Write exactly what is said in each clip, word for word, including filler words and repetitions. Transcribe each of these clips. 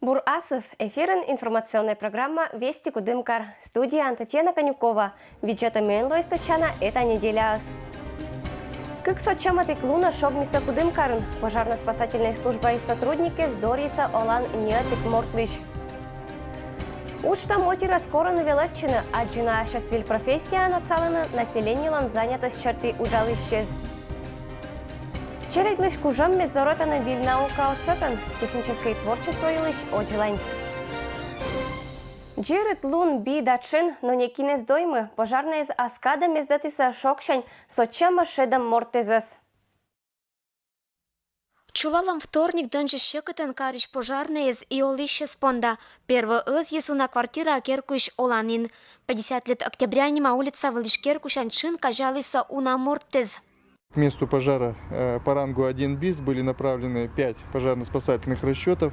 Бур асыв! Эфирын информационнӧй программа «Вести Кудымкар». Студияын Татьяна Конюкова. Видзӧдӧмӧн лои стӧчана «Эта неделяыс». Кык сӧдз сизимӧд лунӧ шогмисӧ Кудымкарын. Пожарно-спасательнӧй службаысь сотрудникъяс дорйисӧ оланінӧн ӧтик мортлысь. Уджтӧм отирӧс корӧны велӧдчыны, аддзыны ассьыс виль профессияӧн отсалӧны населениелӧн занятӧсь сьӧрті уджалысьяс. Челядьлысь кужӧммис зорӧтӧны виль наука отсӧгӧн, техническӧй творчество йылысь одзлань. Дзирыд лун, би да тшын, но некинӧс доймы. Пожарнӧйяс ас кадӧ мездӧдісӧ шогсянь сӧдз сизимӧд шедӧм мортэзӧс. Чулалӧм вторник, дӧнджык сьӧкыдӧн, карысь пожарнӧйяс и олысьяс понда. Первой ӧзйис уна квартираӧ керкуысь оланін. Пятьдесят лет Октября нима улица вылысь керкусянь тшын казялісӧ уна мортэз. К месту пожара, э, по рангу один бис были направлены пять пожарно-спасательных расчётов.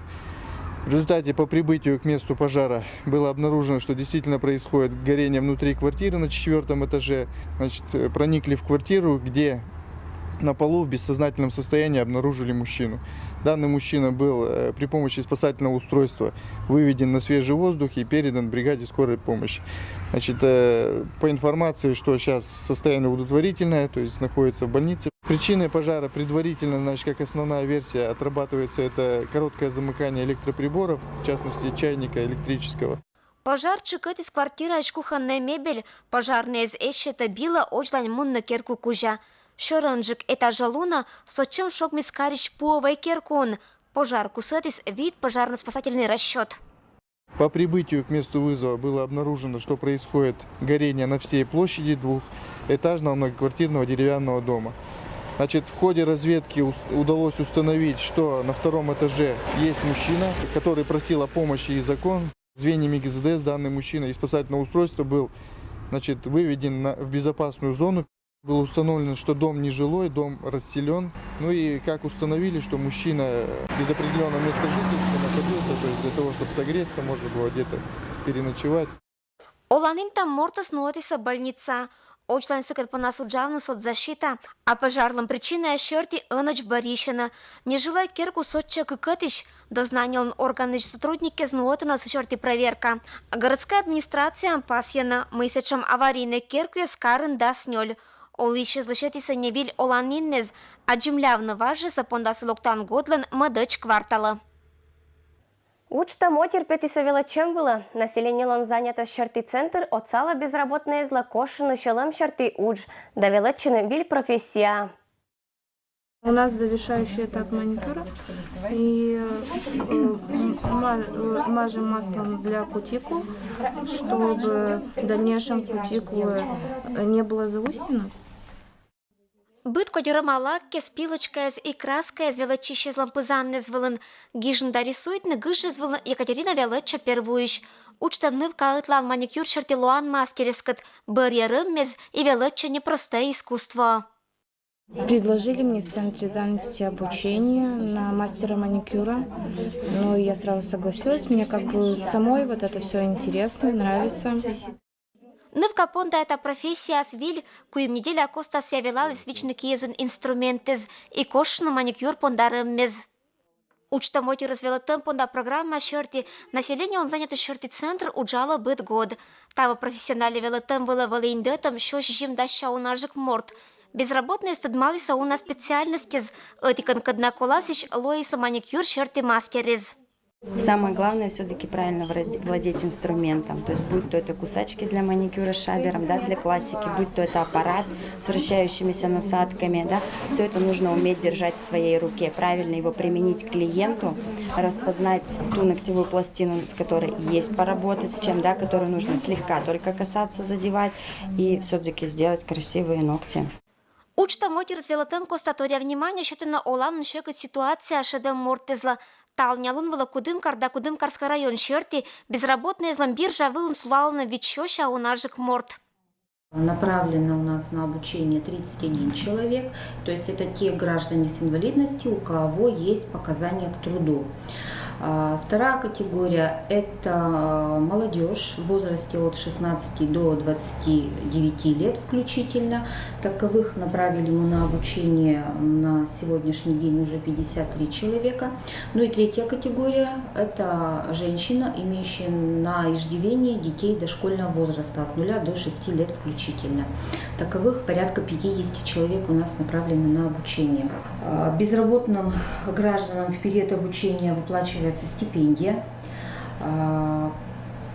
В результате по прибытию к месту пожара было обнаружено, что действительно происходит горение внутри квартиры на четвёртом этаже. Значит, э, проникли в квартиру, где на полу в бессознательном состоянии обнаружили мужчину. Данный мужчина был, э, при помощи спасательного устройства выведен на свежий воздух и передан бригаде скорой помощи. Значит, э, по информации, что сейчас состояние удовлетворительное, то есть находится в больнице. Причиной пожара предварительно, значит, как основная версия отрабатывается, это короткое замыкание электроприборов, в частности, чайника электрического. Пожар тшыкӧдіс квартираысь кухоннӧй мебель. Пожарнӧйяс эз сетӧ билӧ одзлань мунны керку кузя. Сёрӧнджык этажа лунӧ сӧдз сизим шогмис карысь пуӧвӧй керкуын. Пожар кусӧдіс вит пожарно-спасательнӧй расчёт. По прибытию к месту вызова было обнаружено, что происходит горение на всей площади двухэтажного многоквартирного деревянного дома. Значит, в ходе разведки ус-, удалось установить, что на втором этаже есть мужчина, который просил о помощи из окон. Звеньями ГЗДС данный мужчина из спасательного устройства был, значит, выведен на, в безопасную зону. Было установлено, что дом нежилой, дом расселён. Ну и как установили, что мужчина без определённого места жительства находился, то есть для того, чтобы согреться, может было где-то переночевать. Оланінтӧм мортӧс нуӧдісӧ больницаӧ. Одзлань сыкӧд понас уджавны соцзащита, а пожарлӧн причинаяс сьӧрті ӧнӧдз бӧрйысьӧны. Нежилӧй керку сотчӧ кыкӧтысь, дознаниелӧн органысь сотрудникъяс нуӧдӧны сы сьӧрті проверка. Городскӧй администрацияын пасйӧны, мый сэтшӧм аварийнӧй керкуяс карын дас нёль. Олысьяслы сетісӧ не виль оланіннас, а аддзывлӧны важъяссӧ пондас локтан годлӧн мӧдӧдз кварталӧ. Уджтӧм отир петісӧ велӧдчӧм вылӧ. Населениелӧн занятӧсь сьӧрті центр отсалӧ безработнӧйяслы кошны сьӧлӧм сьӧрті удж да велӧдчыны виль профессияӧ. У нас завершающий этап маникюра. И э, м- ма- э, мажем маслом для кутикул, чтобы в дальнейшем кутикулы не было заусенок. Быд кодь рӧма лакъяс, пилочкаяс и краскаяс велӧдчысьяслӧн пызаннас вылын. Гижны да рисуйтны гижысьяс вылын Екатерина велӧдчӧ первойысь. Уджтӧм нывка ӧтлаын маникюр сьӧрті лоан мастерскӧд. Бӧръя рӧммас и велӧдчӧ непростӧй искусствоӧ. Предложили мне в центре занятости обучение на мастера маникюра. Ну, я сразу согласилась. Мне как бы самой вот это всё интересно, нравится. Нывка понда эта профессияыс виль. Куим неделя коста сійӧ велаліс вичны киӧзын инструментэз и кошны маникюр понда рӧммас. Уджтӧм отирӧс велӧдтӧм понда программа сьӧрті населениелӧн занятӧсь сьӧрті центр уджалӧ быд год. Таво профессиональнӧй велӧдтӧм вылӧ вӧлі индӧтӧм сё сизимдасса унажык морт. Безработнӧйыс тӧдмалісӧ уна специальностьяс. Ӧтикӧн кӧдна коласысь лоисӧ маникюр сьӧрті мастерыс. Самое главное всё-таки правильно вроде- владеть инструментом. То есть будь то это кусачки для маникюра с шабером, да, для классики, будь то это аппарат с вращающимися насадками, да, всё это нужно уметь держать в своей руке, правильно его применить к клиенту, распознать ту ногтевую пластину, с которой есть поработать, с чем, да, которую нужно слегка только касаться, задевать, и всё-таки сделать красивые ногти. Уджтӧм отирӧс велӧдтӧм коста торъя внимание сетӧны оланін сьӧкыд ситуация шедӧм мортэзлы. Талунъя лун вылӧ Кудымкар да Кудымкарскӧй район сьӧрті безработнӧйяслӧн биржа вылын сулалӧны вит сёся унажык морт. Направлено у нас на обучение тридцать один человек, то есть это те граждане с инвалидностью, у кого есть показания к труду. А вторая категория — это молодежь в возрасте от шестнадцати до двадцати девяти лет включительно. Таковых направили мы на обучение на сегодняшний день уже пятьдесят три человека. Ну и третья категория — это женщина, имеющая на иждивении детей дошкольного возраста от нуля до шести лет включительно. Таковых порядка пятидесяти человек у нас направлено на обучение. А, безработным гражданам в период обучения выплачивается стипендия. А,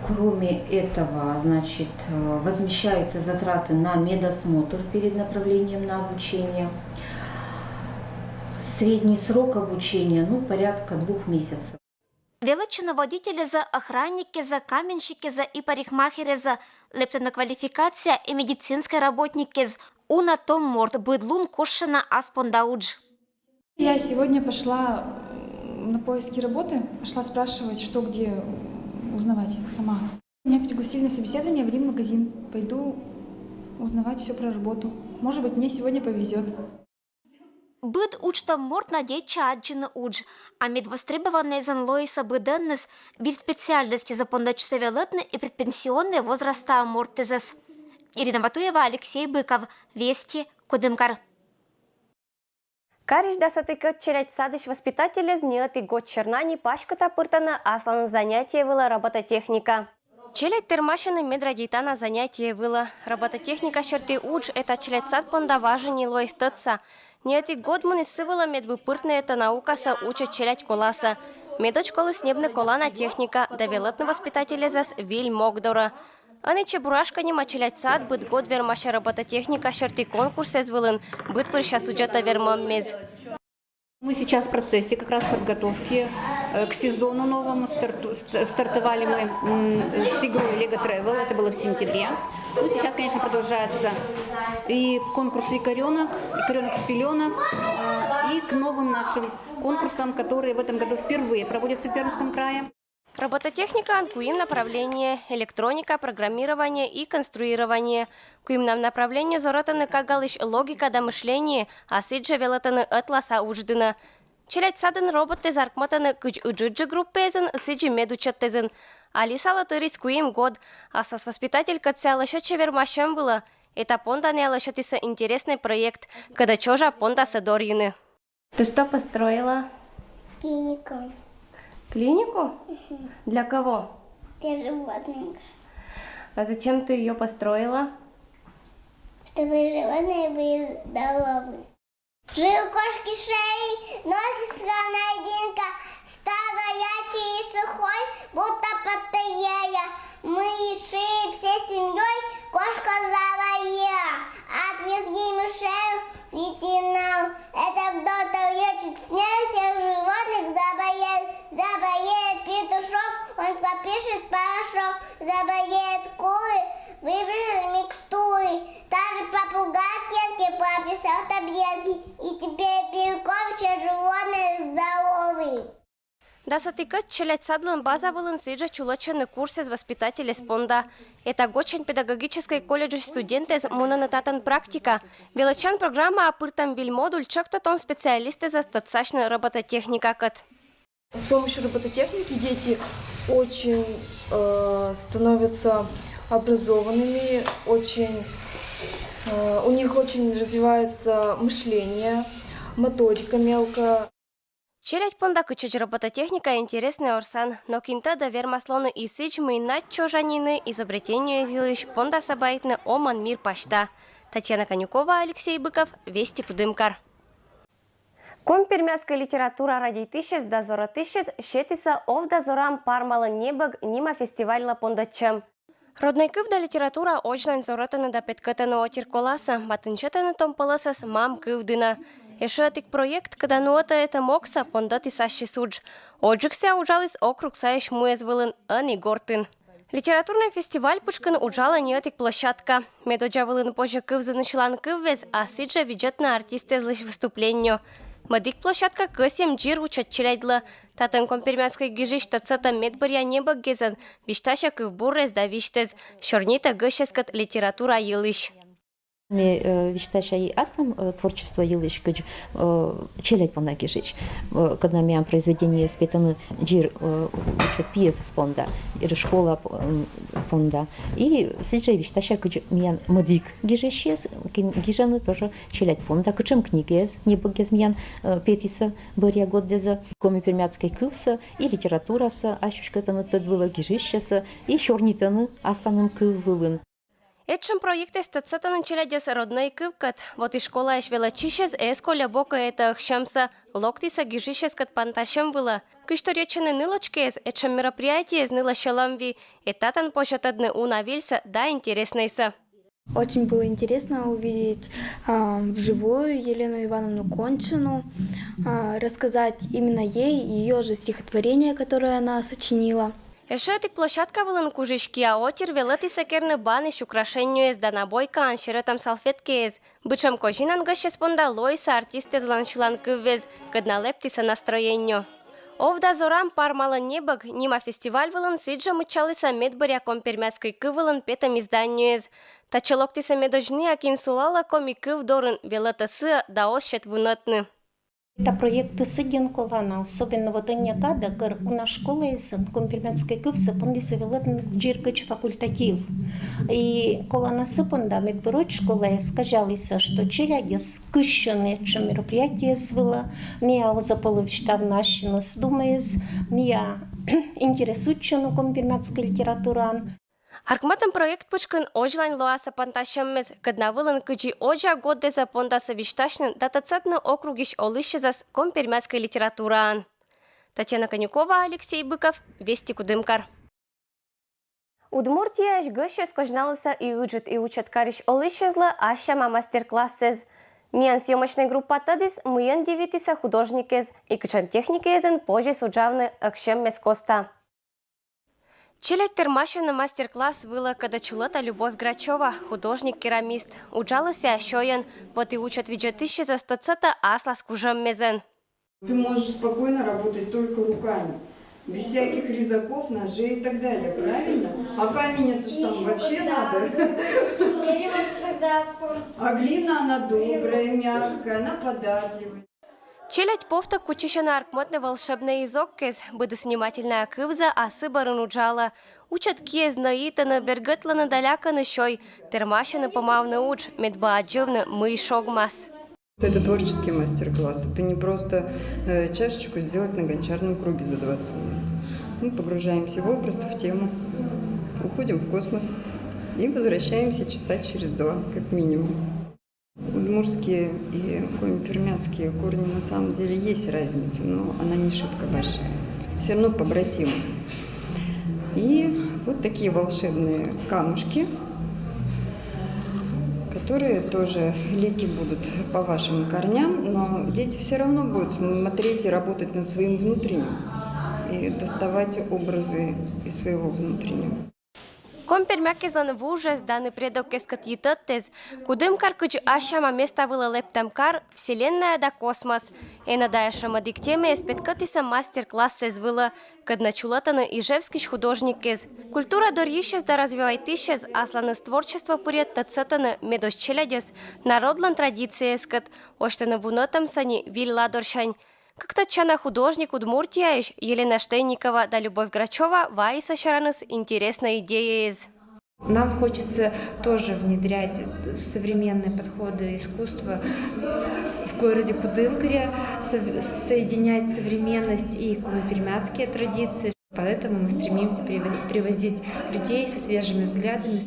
кроме этого, значит, э, возмещаются затраты на медосмотр перед направлением на обучение. Средний срок обучения, ну, порядка двух месяцев. Велӧдчӧны водительӧзӧ, охранниккӧзӧ, каменщиккӧзӧ и парикмахерӧзӧ. Лэптӧны квалификация и медицинскӧй работниккӧд. Уна том морт быд лун кушшӧны ас понда удж. Я сегодня пошла на поиски работы, пошла спрашивать, что где, узнавать сама. Меня пригласили на собеседование в один магазин. Пойду узнавать все про работу. Может быть, мне сегодня повезет. Быд удж том морт надейтчӧ аддзыны удж. А мед востребованнӧйӧн лоисны быдӧнныс, виль специальностьӧзӧ пондӧдчисны велӧдны и предпенсионнӧй возрастаа мортӧс. Ирина Матуева, Алексей Быков, Вести, Кудымкар. Карысь дасӧтикӧд челядь садысь воспитательӧз ньӧти год сёрнани паськыда пыртӧны асланыс занятие вылӧ робототехника. Челядь тэрмасьӧны мед радейтана занятие вылӧ. Робототехника серти удж — это челядь сад понда важӧн нин лоис тӧдса. Ньӧти год муніс сы вылӧ, медбур пыртны это наукасӧ учӧ челядь коласӧ. Медодз коліс ньӧбны колана техника да велӧдны воспитательӧзӧс виль мог дорӧ. Ӧні «Чебурашка» нима челядь сад быд год вермасьӧ робототехника серти конкурсӧй вылын быдпырся судзӧдта вермӧммиыс. Мы сейчас в процессе как раз подготовки э, к сезону новому. Старту, стартовали мы с игрой Lego Travel, это было в сентябре. Ну, сейчас, конечно, продолжается и конкурс «Икорёнок», «Икорёнок с пелёнок» э, и к новым нашим конкурсам, которые в этом году впервые проводятся в Пермском крае. Робототехникаын куим направление: электроника, программирование и конструирование. Куимнам направление зорӧтӧны кагалысь логика да мышление, а сідзжӧ велӧтӧны ӧтласа удждыны. Челядь садын роботтэз артмӧтӧны кыдз ыджыдджык группаэзын, сідзи медучӧдтэзын. Алисалы тырис куим год. Аслас воспитателькӧд сійӧ лӧсьӧдчӧ вермасьӧм вылӧ. Эта понда нӧ лӧсьӧдісны интереснӧй проект, кӧдӧ чожа пондасӧ дорйыны. Ты что построила? Клинику. Клинику? Для кого? Для животных. А зачем ты ее построила? Чтобы животные были здоровы. Жил кошки шеи, ноги слона единка, стал горячий и сухой, будто портоея. Мы решили всей семьей кошку завоевать. Отвезли мышей в ветеринар. Этот доктор лечит смерть всех животных. Заболеет, заболеет петушок, он пропишет порошок. Заболеет куры, выпишет микстуры. Даже попугай Кирке прописал таблетки. И теперь Белков все животные здоровы. Дасӧтикӧд челядь садлӧн база вылын сідзжӧ чулӧдчӧны курсӧй воспитательӧс понда. Эта годсянь педагогическӧй колледжысь студентэз мунӧны татӧн практика. Велӧдчан программаӧ пыртӧм виль модуль чӧктӧ том специалистэз тӧдсасьны робототехникакӧд. С помощью робототехники дети очень э, становятся образованными, очень э, у них очень развивается мышление, моторика мелкая. Челядь понда кытчӧдз робототехника интереснӧй орсан, но кин тӧдӧ, вермас лоны и сідз, мый надь чожа нин изобретениеяс йылысь пондасӧ баитны Омӧн мир пасьта. Татьяна Конюкова, Алексей Быков, Вести, Кудымкар. Коми-пермяцкӧй литература радейтысьӧс да зорӧтысьӧс сетісӧ «Овда зорам пармалӧн небӧг» нима фестивальлы пондӧдчӧм. Роднӧй кыв да литература одзлань зорӧтӧны да петкӧтӧны отир коласӧ, матын сетӧны том пӧлӧсӧс мам кыв дінӧ. Ещӧ ӧтик проект, кӧдӧ нуӧтӧ этӧм окса, пондӧтіс ассьыс удж. Оджык сійӧ уджаліс округ сайысь муэз вылын, ӧні гортын. Литературнӧй фестиваль пытшкын уджалӧ ньӧтик площадка. Медодзза вылын позьӧ кывзыны сьыланкыввез, а сідзжӧ видзӧдны артистэзлысь выступленнё. Мӧдик площадка кӧсйӧм дзирвучӧд челядьлы. Татӧн коми-пермяцкӧй гижысь тӧдсӧтӧ медбӧръя небӧгъясӧн, висьтасьӧ кывбурӧс да висьтӧс, сёрнитӧ гӧсьтъяскӧд литература йылысь. Ме, э, висьтася и аслам, э, творчество йылысь, кыдз, э, челядь понда гижысь. Э, кӧдна миян произведениеыс петӧны дзир, э, учӧт пьесаыс понда, или школа по-, м, понда. И сідз жӧ висьтася, кыдз миян мӧдик гижысьыс, кин гижӧны тоже челядь понда, кутшӧм книгаэз, небӧгъяс миян, э, петісӧ бӧръя годъясӧ, коми-пермяцкӧй кывсӧ и литературасӧ, асьныс кӧтӧны тӧд вылӧ гижысьясӧ и сёрнитӧны асланым кыв вылын. Этшӧм проектэз тӧдсӧдӧны челядьӧс роднӧй кывкӧд. Вот и школаысь велӧдчысьӧс эз кольӧ бокӧ этайӧ ӧхсьӧмсӧ, локтісӧ гижысьӧскӧд пантасьӧм вылӧ. Кыдз торйӧдчӧны нылочкиӧс, этшӧм мероприятиеыс нылӧ сьӧлӧм ви, и татӧн позьӧ тӧдны уна вильсӧ да интереснӧйсӧ. Очень было интересно увидеть, а, вживую Елену Ивановну Кончину, а, рассказать именно ей, ее же стихотворение, которое она сочинила. Эшшӧ ӧтик площадка вылын кужысь киа отир велӧдісӧ керны банысь украшениеяс да набойкаӧн серӧтӧм салфеткаыс. Бытшӧм козинан гӧсьтъяс понда лоисӧ артистъяслӧн сьыланкыввез, кӧдна лэптісӧ настроениеӧ. «Овда зорам, пармалӧ небӧг» нима фестиваль вылын сідз жӧ мыччалісӧ медбӧръя коми-пермяцкӧй кыв вылын петӧм изданиеыс. Татчӧ локтісӧ медодз ныа, кин сулалӧ коми кыв дорын, велӧдӧ сыӧ да оз сет вунӧдны. Это проектыс ӧдйӧн колана, особенно вот ӧнія кадӧ, кор уна школаысь коми-пермяцкӧй кывсӧ пондісӧ велӧдны дзиркӧд факультатив. И колана сы понда, мед бӧр школаыс казялісӧ, что челядьыс кыссьӧны этшӧм мероприятиеяс вылӧ, ныа оз пӧ лы висьтавны ассьыныс думаыс, ныа интересуйтчӧны коми-пермяцкӧй литератураӧн. Аркмӧтӧм проект пычкын озьлань лоасӧ пантасьӧммес, кӧдна вылын кыдзи оджа годдэзӧ пондасӧ висьтасьны да тӧдсӧдны округысь олысьясӧс коми-пермяцкӧй литератураӧн. Татьяна Конюкова, Алексей Быков, «Вести Кудымкар». Удмуртияысь гӧсьтъяс козьналісӧ и ыджыд, и учӧт карысь олысьяслы ассяма мастер-классэз. Миян съёмочнӧй группа тӧдіс, мыйӧн дивитісӧ художникэз и кутшӧм техникаэзӧн позис уджавны ӧксьӧммес коста. Челядь тэрмасьӧны мастер-класс вылӧ, кодӧс чулӧта Любовь Грачева, художник-керамист. Уджалӧ сійӧ сёйӧн, вот и учӧт видзӧдысьясӧс тӧдсӧдтӧ аслас кужӧммезӧн. Ты можешь спокойно работать только руками, без всяких резаков, ножей и так далее, правильно? А камень — это ж там вообще надо. А глина, она добрая, мягкая, она податливая. Челядь повтӧ кутчысьӧны аркмӧдны волшебнӧй изогкез, быдыс внимательнӧя кывзӧ, а сы бӧрын уджалӧ. Учӧт киӧн нӧитӧны, бергӧдлӧны да лякӧны сёй, тэрмасьӧны помавны удж, мед бы аддзывны, мый шогмас. Это творческий мастер-класс. Это не просто, э, чашечку сделать на гончарном круге за двадцать минут. Мы погружаемся в образ, в тему, уходим в космос и возвращаемся часа через два, как минимум. Удмуртские и коми-пермяцкие корни, на самом деле есть разница, но она не шибко большая. Все равно побратимы. И вот такие волшебные камушки, которые тоже леки будут по вашим корням, но дети все равно будут смотреть и работать над своим внутренним, и доставать образы из своего внутреннего. Коми-пермякезлӧн вужез да ны предоккескӧд йитӧдтэз. Кудымкар кыдз ассяма места вылӧ лэптӧм кар, вселенная да космос. Энӧ да эшшӧ мӧдік темаэз петкӧдтісӧ мастер-классэз вылӧ, кӧднӧ чулӧтӧны Ижевскысь художниккез. Культура дорйысьӧс да развивайтысьӧс асланыс творчество пырйӧ тӧдсӧдтӧны медводз челядьӧс народлӧн традицияяскӧд, осьтӧны вунӧдӧмсӧ ни виль ладорсянь. Кык тӧдчана художник Удмуртияысь Елена Штейникова да Любовь Грачева вайисӧ сяраныс интереснӧй идеяэз. Нам хочется тоже внедрять в современные подходы искусства в городе Кудымкаре, сов-, соединять современность и коми-пермяцкие традиции. Поэтому мы стремимся привоз-, привозить людей со свежими взглядами.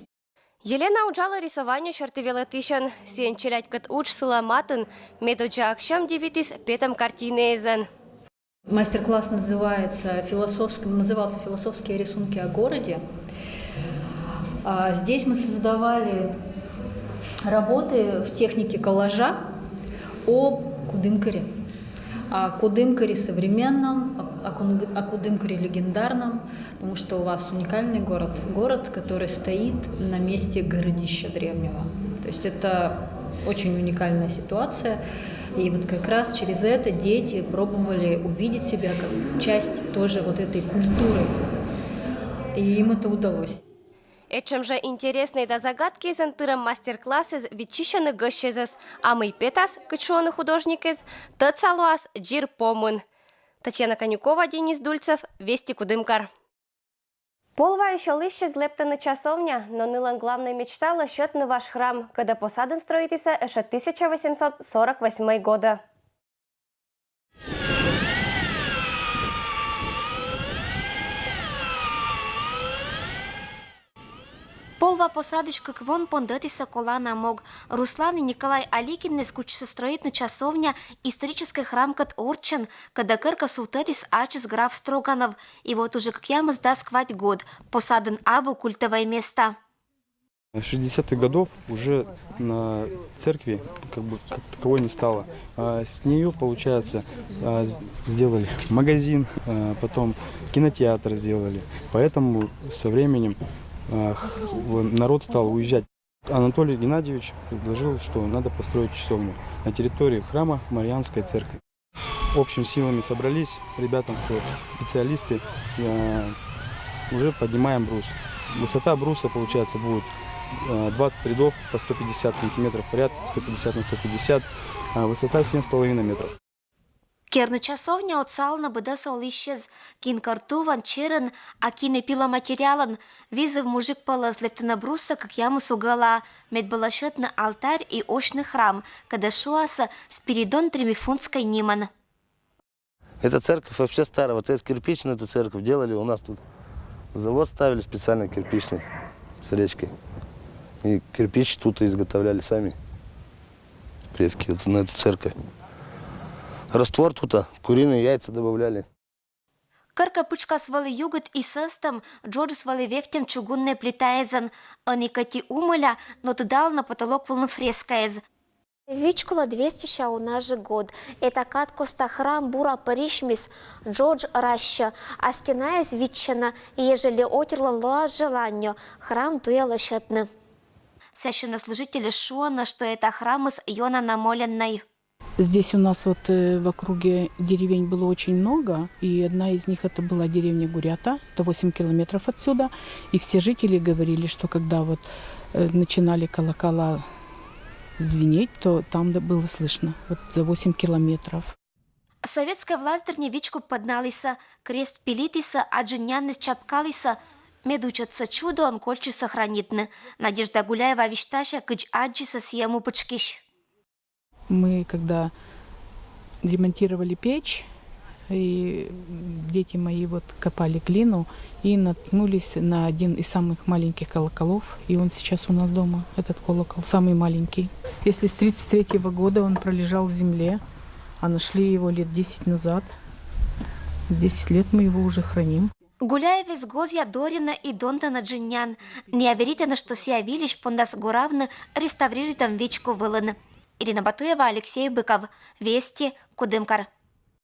Елена уджалӧ рисованиеӧн, шӧрті велӧдысьӧн. Сійӧн челядькӧд удж сылӧ матын, медодзза ӧксьӧм дивитіс петӧм картинаэзӧн. Мастер-класс называется философск-, назывался «Философские рисунки о городе». А, здесь мы создавали работы в технике коллажа о Кудымкаре. О Кудымкаре современном, о, о Кун-, о Кудымкаре легендарном, потому что у вас уникальный город, город, который стоит на месте городища древнего. То есть это очень уникальная ситуация. И вот как раз через это дети пробовали увидеть себя как часть тоже вот этой культуры. И им это удалось. Эчем же интереснӧй да загадкиезӧн тырӧм мастер-классыс виччысьӧны гӧсьтъясӧс, а мый петас, кыдз шуӧны художникыс, тӧдса лоас дзир помын. Татьяна Конюкова, Денис Дульцев, Вести, Кудымкар. Полваысь олысьсьыс лэптӧны часовня, но нылӧн главнӧй мечта — лӧсьӧдны важ храм, кӧдӧ посадын строитісӧ ещӧ тысяча восемьсот сорок восьмой годӧ. Полва посадысь кык вон пондӧтісӧ колана мог. Руслан и Николай Аликинъяс кутчисӧ строитны часовня историческӧй храмкӧд орччӧн, кӧдӧ керка сувтӧдіс ачыс граф Строганов. И вот уже кӧкъямысдас квайт год посадын абу культовӧй места. С шестидесятых годов уже на церкви как бы как таковой не стало. А с нее, получается, а, с- сделали магазин, а, потом кинотеатр сделали. Поэтому со временем а, х- в- народ стал уезжать. Анатолий Геннадьевич предложил, что надо построить часовню на территории храма Марианской церкви. Общими силами собрались ребята, кто специалисты, э, уже поднимаем брус. Высота бруса, получается, будет э, двадцать рядов по сто пятьдесят сантиметров в ряд, сто пятьдесят на сто пятьдесят, а высота семь с половиной метров. Керны часовня отсалӧны быдӧс олысьсьыс: кин кӧрт тувӧн, черӧн, а кин и пиломатериалӧн. Визыв мужик пӧлӧс лэптӧны бруссӧ кӧкъямыс угӧла, мед бы лӧсьӧдны алтарь и осьны храм, кӧдӧ шуасӧ Спиридон Тримифунтскӧй нимӧн. Эта церковь вообще старая. Вот эту кирпичную эту церковь делали у нас тут. Завод ставили специально кирпичный с речкой. И кирпич тут изготовляли сами предки вот на эту церковь. Раствор тут, а, куриные яйца добавляли. Керка пытшкас вӧлі югыд и сӧстӧм, джоджыс вӧлі вевттьӧм чугуннӧй плитаэзӧн. Ӧні кӧть и умӧля, но тыдалӧны потолок вылын фрескаэз. Вичколӧ двести ся уна жӧ год. Эта кад коста храм бура пӧрысьмис, джодж разсьӧ, а стенаэз виччӧны, и ежели отирлӧн лоас желаннё, храм туйӧ лӧсьӧдны. Священнослужительыс шуӧны, что эта храмыс ёна на моляннӧй. Здесь у нас вот э, в округе деревень было очень много, и одна из них это была деревня Гурята, это восемь километров отсюда, и все жители говорили, что когда вот э, начинали колокола звенеть, то там да- было слышно, вот за восемь километров. Советскӧй власть дырйи вичкупӧ пӧдналісӧ, крест пилитісӧ, а джынняныс чапкалісӧ, мед учӧдсӧ чудоӧн кольччис сохранитны. Надежда Гуляева висьтасьӧ, кыдз аддзисӧ сійӧ му пытшкысь. Мы когда ремонтировали печь, и дети мои вот копали глину и наткнулись на один из самых маленьких колоколов, и он сейчас у нас дома, этот колокол, самый маленький. Если с тридцать третьего года он пролежал в земле, а нашли его лет десять назад, десять лет мы его уже храним. Гуляевӧс гозъя дорйӧны и донтӧны джыннянӧс. Найӧ веритӧны, что сійӧ вильысь пондас гуравны реставрируйтӧм вичку вылын. Ирина Батуева, Алексей Быков, Вести, Кудымкар.